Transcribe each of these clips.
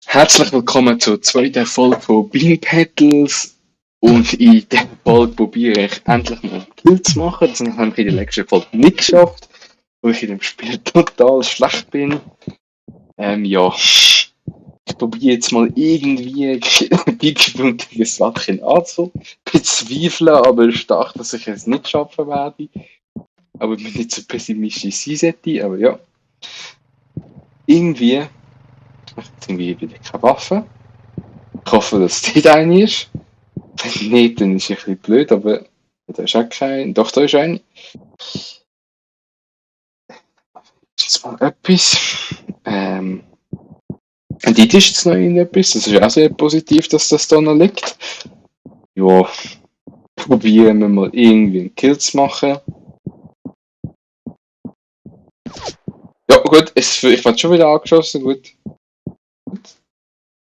Herzlich willkommen zur zweiten Folge von Bean Petals. Und in dieser Folge probiere ich endlich mal einen Kill zu machen. Das habe ich in der letzten Folge nicht geschafft, weil ich in dem Spiel total schlecht bin. Ja. Ich probiere jetzt mal irgendwie ein gleichbündiges Wattchen anzufangen. Ich bezweifle aber stark, dass ich es nicht schaffen werde. Aber ich bin nicht so pessimistisch sein sollte, aber ja. Irgendwie. Ich habe jetzt irgendwie wieder keine Waffe. Ich hoffe, dass es nicht eine ist. Wenn nicht, dann ist es ein bisschen blöd, aber da ist auch kein. Doch, da ist eine. Jetzt mal etwas. Und dort ist jetzt noch irgendetwas. Das ist auch sehr positiv, dass das da noch liegt. Ja, probieren wir mal irgendwie einen Kill zu machen. Ja, gut, ich werde schon wieder angeschossen, gut.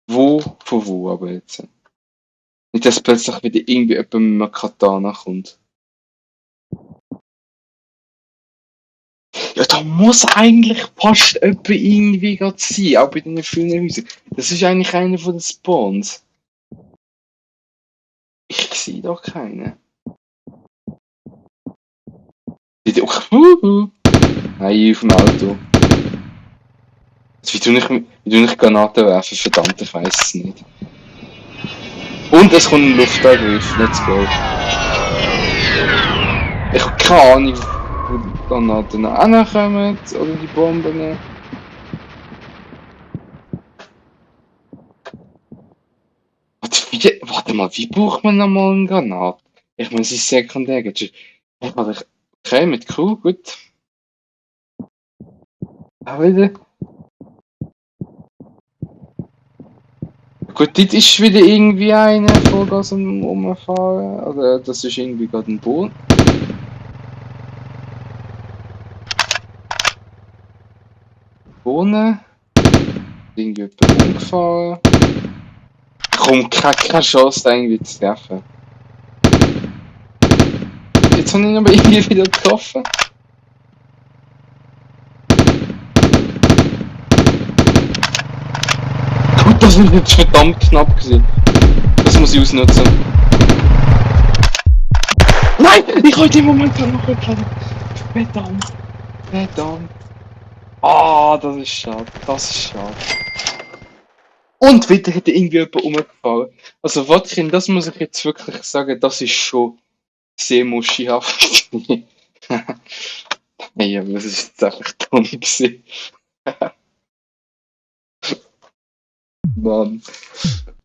Von wo aber jetzt? Nicht, dass plötzlich wieder irgendwie jemand mit einem Katana kommt. Ja, da muss eigentlich fast jemand irgendwie gerade sein, auch bei den vielen Häusern. Das ist eigentlich einer von den Spawns. Ich sehe doch keinen. Nein, auf dem Auto. Wie tue ich Granaten werfen? Verdammt, ich weiß es nicht. Und es kommt ein Luftangriff, let's go. Ich habe keine Ahnung, wo die Granaten hinkommen oder die Bomben. Warte mal, wie braucht man nochmal eine Granate? Ich meine, es ist sekundär. Okay, mit Crew, gut. Auch wieder. Gut, dort ist wieder irgendwie einer Vollgas am Umfahren. Oder das ist irgendwie gerade ein Boot. Wohnen. Irgendwie jemand umgefahren. Komm, keine Chance, da irgendwie zu treffen. Jetzt habe ich ihn aber irgendwie wieder getroffen. Gut, das ist jetzt verdammt knapp gewesen. Das muss ich ausnutzen. Nein! Ich wollte im Moment noch wegladen. Verdammt. Ah, das ist schade. Und wieder hätte irgendwie jemand umgefahren. Also Wattchen, das muss ich jetzt wirklich sagen, das ist schon sehr muschihaft. Hey, aber das ist jetzt einfach dumm gewesen. Mann.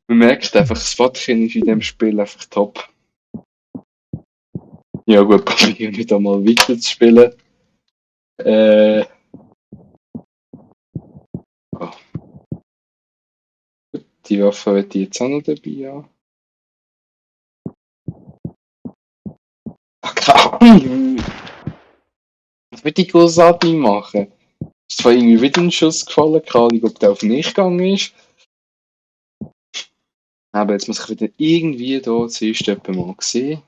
Man merkt einfach, das Wattchen ist in dem Spiel einfach top. Ja gut, probieren wir da mal weiter zu spielen. Oh. Die Waffe wird ich jetzt auch noch dabei haben. Was will ich großartig machen? Ist zwar irgendwie wieder ein Schuss gefallen, keine Ahnung, ob der auf mich gegangen ist. Aber jetzt muss ich wieder irgendwie da zuerst jemanden mal sehen.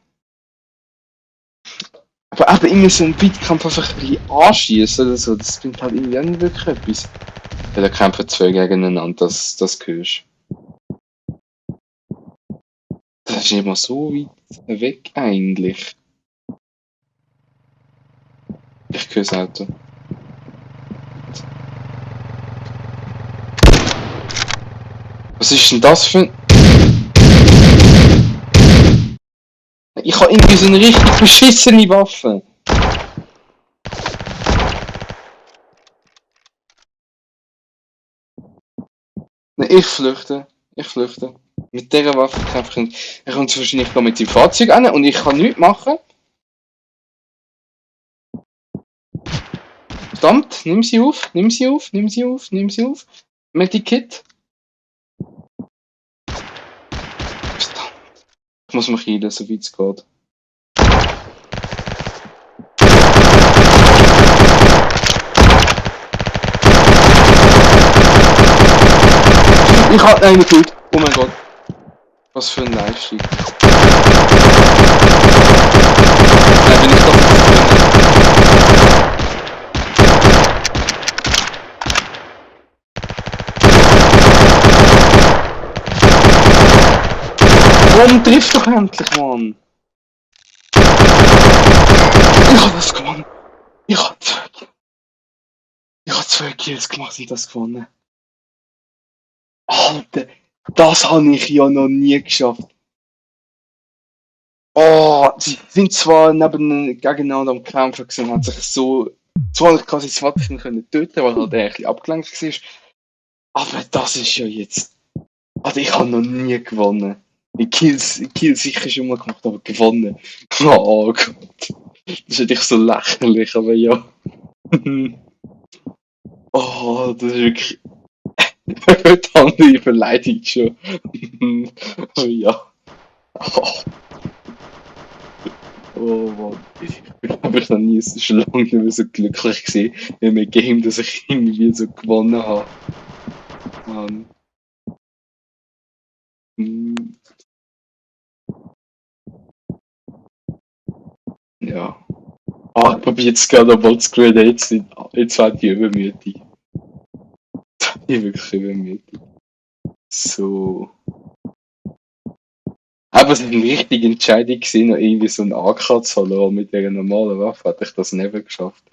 Aber eben irgendwie so ein Weitkampf einfach ein bisschen anschießen oder so, das bringt halt irgendwie auch nicht wirklich etwas. Ja, da kämpfen zwei gegeneinander, das hörst. Das ist immer so weit weg eigentlich. Ich höre das Auto. Was ist denn das für ein... Ich habe irgendwie so eine richtig beschissene Waffe. Nein, ich flüchte. Mit dieser Waffe kämpfe ich. Er kommt wahrscheinlich mit seinem Fahrzeug an und ich kann nichts machen. Verdammt, nimm sie auf. Medikit. Verdammt. Ich muss mich heilen, so weit es geht. Ich hab einen gut. Oh mein Gott. Was für ein Leistung. Nein, bin ich doch nicht drin. Komm, triff doch endlich, Mann! Ich hab das gewonnen! Ich hab zwei Kills gemacht und das gewonnen. Alter, das habe ich ja noch nie geschafft. Oh, sie sind zwar gegeneinander am Kämpfen gewesen, und hat sich so, zwar nicht quasi das Vater können töten, weil halt er ein bisschen abgelenkt war, aber das ist ja jetzt, also ich habe noch nie gewonnen. Kills sicher schon mal gemacht, aber gewonnen. Oh Gott, das ist natürlich so lächerlich, aber ja. Oh, das ist wirklich, andere beleidigt schon. Oh ja. Oh Mann, ich glaube, ich noch nie schon lange nicht mehr so glücklich gesehen in einem Game, dass ich irgendwie so gewonnen habe. Mann. Hm, ja. Ah, ich probiere jetzt gerade mal zu graden, jetzt wird die übermütig. Die ist wirklich übermütig. So. Aber es war eine richtige Entscheidung gewesen, noch irgendwie so einen AK zu holen, weil mit dieser normalen Waffe hätte ich das nicht geschafft.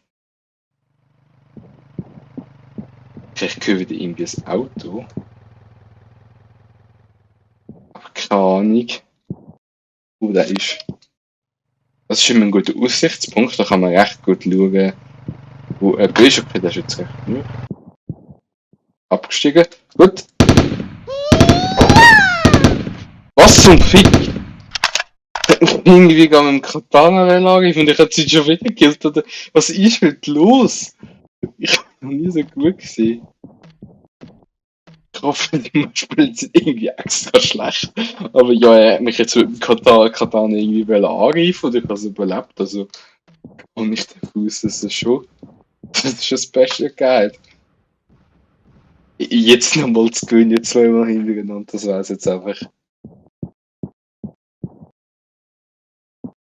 Vielleicht höre wieder irgendwie ein Auto. Aber keine Ahnung, wo der ist. Das ist immer ein guter Aussichtspunkt, da kann man recht gut schauen, wo jemand ist. Okay, der ist jetzt recht genug. Abgestiegen. Gut. Was zum Fick? Irgendwie gehen wir im Katana-Anlage und ich habe sie schon wieder gekillt. Oder was ist mit los? Ich habe noch nie so gut gesehen. Ich hoffe, man spielt es irgendwie extra schlecht. Aber ja, er hat mich jetzt mit dem Katana irgendwie angreifen und ich habe es überlebt. Also, und ich davon aus, dass es schon. Das ist schon Special Guide. Jetzt nochmal zu gewinnen, jetzt zweimal hintereinander, das wäre jetzt einfach.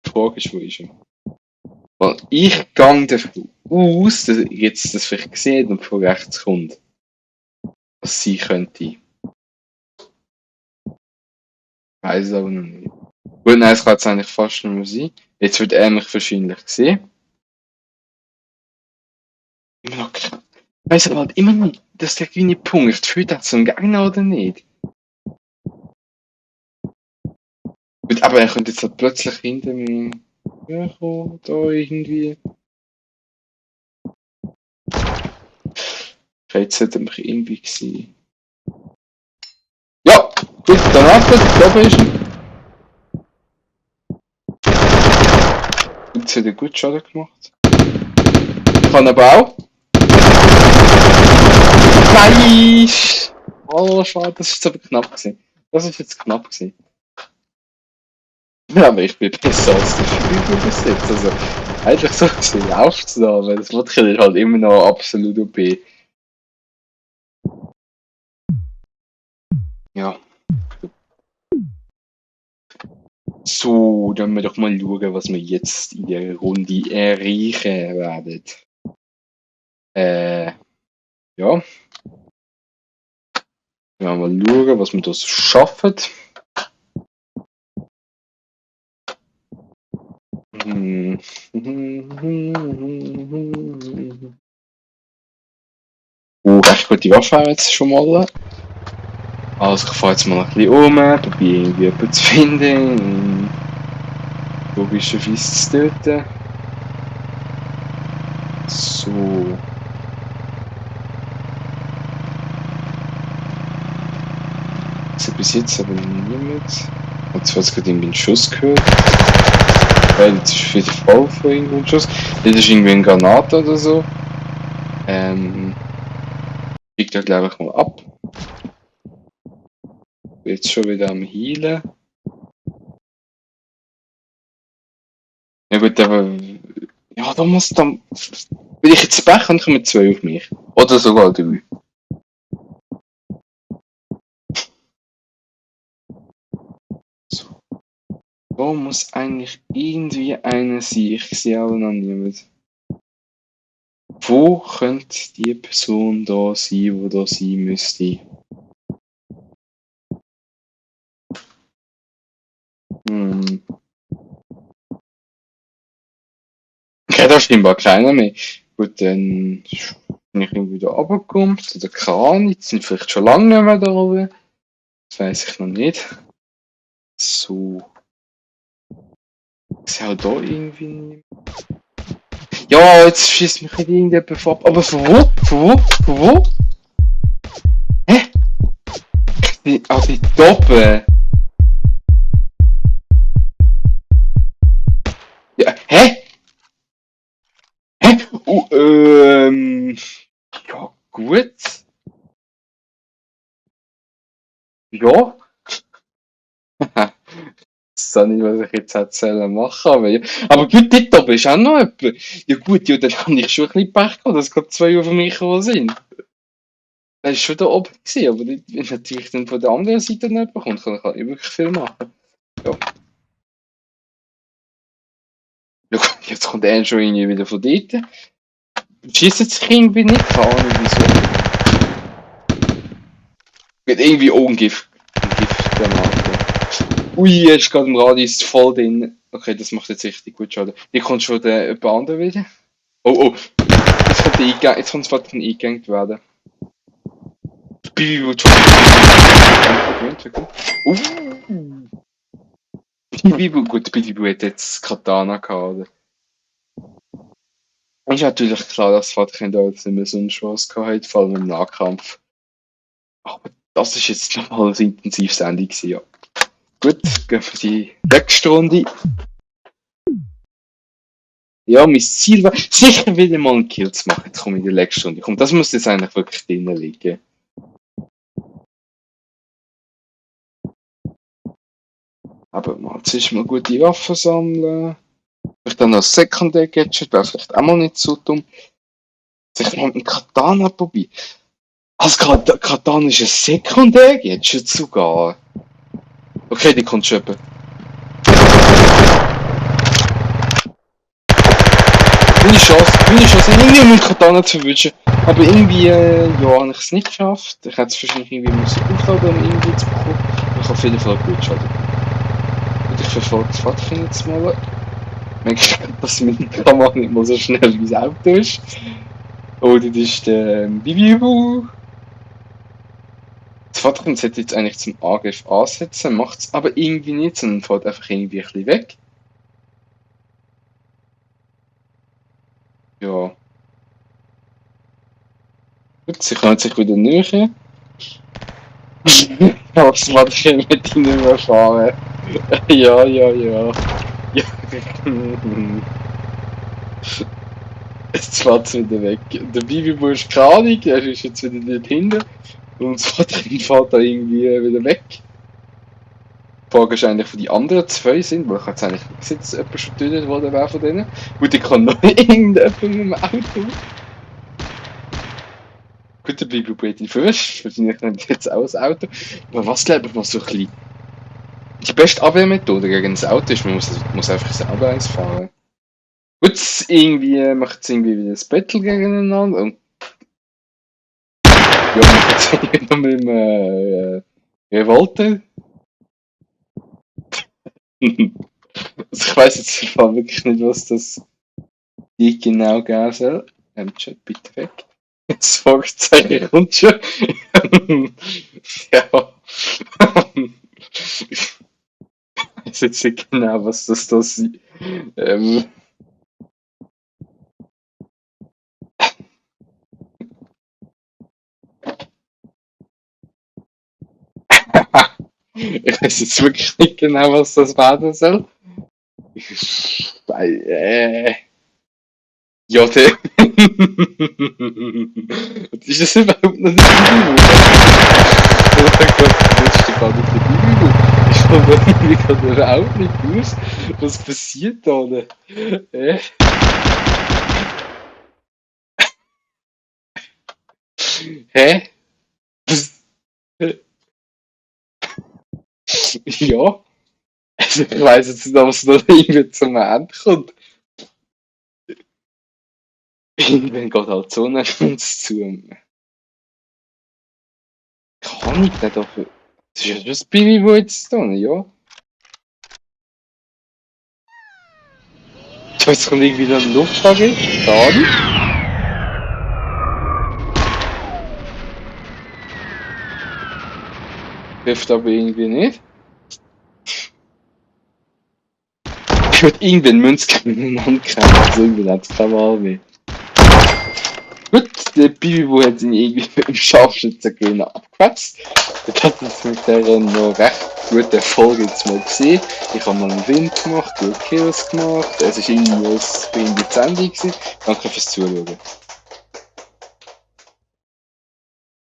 Die Frage ist, wo ist er? Weil ich gehe davon aus, dass er jetzt das vielleicht sieht und von rechts kommt. Was sie könnte. Weiß es aber noch nicht. Gut, nein, es kann jetzt eigentlich fast nicht mehr sein. Jetzt wird er mich wahrscheinlich sehen. Immer noch kein. Ich weiss aber halt immer nicht, dass der grüne Punkt führt er zum Gegner oder nicht. Gut, aber er könnte jetzt halt plötzlich hinter mir herkommen, da irgendwie. Vielleicht sollte mich irgendwie sein. Ja, gut, danach, da oben ist er. Jetzt hat er gut Schaden gemacht. Kann aber auch. Nein! Oh, schade, das ist aber knapp gewesen. Das ist jetzt knapp gewesen. Ja, aber ich bin besser als der Spiegel bis jetzt. Also, eigentlich so gesehen läuft's da, weil das Wodka ist halt immer noch absolut OP. Ja. So, dann wir doch mal schauen, was wir jetzt in der Runde erreichen werden. Ja. Ja, mal schauen, was wir da so schaffen. Oh, recht gute Waffe haben wir jetzt schon mal. Also ich fahre jetzt mal ein bisschen um, probiere irgendwie jemanden zu finden. Logischerweise zu töten. So. Also bis jetzt aber niemand. Ich habe zwar jetzt gerade irgendwie einen Schuss gehört. Weil jetzt ist wieder voll von irgendwo ein Schuss. Das ist irgendwie ein Granat oder so. Ich da glaube ich mal ab. Jetzt schon wieder am Healen. Ja gut, aber. Ja, da muss dann. Wenn ich jetzt Pech habe, kommen 2 auf mich. Oder sogar 3. So. Da muss eigentlich irgendwie einer sein. Ich sehe aber noch niemand. Wo könnte die Person da sein, wo da sein müsste? Ja, scheinbar keiner mehr. Gut, dann bin ich irgendwie wieder runtergekommen, zu der Kran. Jetzt sind vielleicht schon lange nicht mehr da oben. Das weiß ich noch nicht. So. Ist ja auch da irgendwie nicht. Ja, jetzt schießt mich wieder irgendjemand ab. Aber von wo? Von wo? Von wo? Hä? Die Doppel. Ja, hä? Hä? Ja, gut. Ja. Das ist nicht, was ich jetzt hätte sollen machen, aber, ja. Aber gut, dort oben ist auch noch jemand. Ja gut, ja, dann habe ich schon ein bisschen Pech gehabt, dass gerade zwei auf mich gekommen sind. Er war schon da oben gewesen, aber wenn natürlich dann von der anderen Seite nicht bekommt, kann ich halt nicht wirklich viel machen. Ja. Ja, jetzt kommt er schon irgendwie wieder von dort. Schießt sich irgendwie nicht, keine Ahnung wieso. Wird irgendwie Ungift. Granate. Ui, jetzt ist gerade im Radius voll drin. Okay, das macht jetzt richtig gut Schaden. Hier kommt schon der jemand andere wieder. Oh, oh. Jetzt kommt es fast eingegängt werden. Bibi wird schon. Bibi, gut, Bibi hat jetzt Katana gehabt. Ist natürlich klar, dass Vaterkind auch jetzt nicht mehr so eine Chance gehabt hat, vor allem im Nahkampf. Aber das ist jetzt nochmal ein intensives Ende gewesen, ja. Gut, gehen wir die nächste Runde. Ja, mein Ziel war, sicher wieder mal einen Kill zu machen. Jetzt komme ich in die letzte Runde. Komm, das muss jetzt eigentlich wirklich drinnen liegen. Aber mal zuerst mal gute Waffen sammeln. Vielleicht dann noch ein Sekundär-Gadget, wäre vielleicht auch mal nicht so dumm. Sich mal mit einem Katana probieren. Also Katana ist ein Sekundär-Gadget sogar. Okay, die kommt schon. Meine Chance, irgendwie mit Katana zu erwischen. Aber irgendwie, ja, habe ich es nicht geschafft. Ich hätte es wahrscheinlich irgendwie müssen aufladen, um irgendwie zu bekommen. Ich habe auf jeden Fall gut Schaden. Und ich verfolge das Fahrtchen jetzt mal. Merke ich, dass meine Kamera nicht mal so schnell wie das Auto ist. Oh, das ist der Bibibu. Das Fahrtchen sollte jetzt eigentlich zum Angriff ansetzen, macht es aber irgendwie nicht, sondern fährt einfach irgendwie ein bisschen weg. Ja. Gut, sie kann sich wieder nähern. Ja, das Fahrtchen mit ich nicht mehr fahren. Ja, ja, ja. Ja. Jetzt fährt es wieder weg. Der Bibibu ist keine Ahnung, er ist jetzt wieder nicht hinten. Und das Fahrtchen fährt da irgendwie wieder weg. Die Frage ist eigentlich, wo die anderen zwei sind, weil ich jetzt eigentlich nicht gesehen, dass jemand schon getötet worden wäre von denen. Gut, ich kann noch irgendjemand mit dem Auto. Gut, der Bibi Brady First, wahrscheinlich nicht jetzt auch ein Auto. Aber was glaube ich noch so ein bisschen die beste Abwehrmethode gegen das Auto ist, man muss einfach selber eins fahren. Gut, irgendwie macht es irgendwie wieder das Battle gegeneinander und ja, macht es irgendwie noch mit dem Revolte. Also ich weiß jetzt im Fall wirklich nicht, was das die genau geben soll. Chat bitte weg. Das Fragezeichen kommt schon. Ja. Ich weiß jetzt nicht genau, was das da ist. Ich weiß jetzt wirklich nicht genau, was das werden soll. Ja, der. Ist das überhaupt noch nicht Bibimu? Oh mein Gott, das ist doch gar nicht der Bibimu. Ich komme irgendwie gerade überhaupt nicht aus. Was passiert da? Hä? Ja. Also ich weiss jetzt nicht, was noch irgendwie zum Ende kommt. Irgendwann geht halt die Sonne uns zu. Kann ich nicht dafür? Das ist ja das Bibi, wo jetzt da, ja? Jetzt kommt irgendwie noch ein Luftfrage. Schade. Trifft aber irgendwie nicht. Ich würde irgendwie einen Münzkern in den Hand kriegen, also irgendwie hat es keine Wahl mehr. Gut, der Bibibu hat ihn irgendwie mit dem Scharfschützengehen abgewetzt. Jetzt hat es mit der noch recht gute Erfolg jetzt mal gesehen. Ich habe mal einen Wind gemacht, 2 Kills gemacht. Es war irgendwie alles irgendwie zu Ende gewesen. Danke fürs Zuschauen.